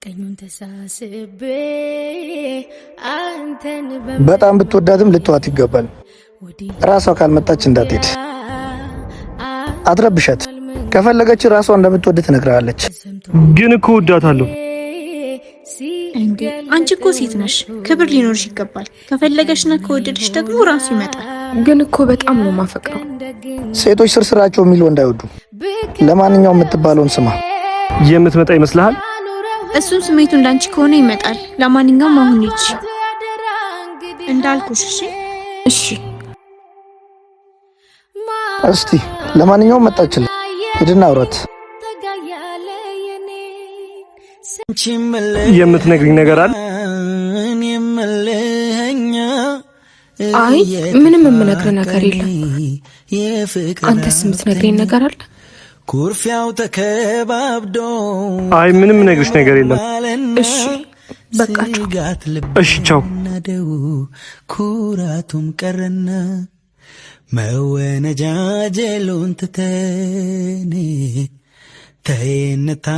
ቀኙን ተሳስቤ አንተን በጣም ብትወዳትም ልትዋት ይገባል። ራሷ ካልመጣች እንዳትሄድ፣ አትረብሻት። ከፈለገች ራሷ እንደምትወድ ትነግርሃለች። ግን እኮ እወዳታለሁ። እንዴ አንቺ እኮ ሴት ነሽ፣ ክብር ሊኖርሽ ይገባል። ከፈለገሽና ከወደደሽ ደግሞ ራሱ ይመጣል። ግን እኮ በጣም ነው ማፈቅረው። ሴቶች ስርስራቸው የሚል ወንድ አይወዱ። ለማንኛውም የምትባለውን ስማ። የምትመጣ ይመስልሃል? እሱም ስሜቱ እንዳንቺ ከሆነ ይመጣል። ለማንኛውም አሁን ሂጂ እንዳልኩሽ። እሺ እሺ እስቲ ለማንኛውም መጣችልህ፣ ሂድና አውራት። የምትነግሪኝ ነገር አለ? አይ ምንም የምነግርህ ነገር የለም። አንተስ የምትነግረኝ ነገር አለ? ኩርፊያው ተከባብዶ አይ ምንም እነግርሽ ነገር የለም። እሺ በቃ ቻው። እሺ ቻው። ኩራቱም ቀረና መወነጃጀሉን ትተን ተይንታ።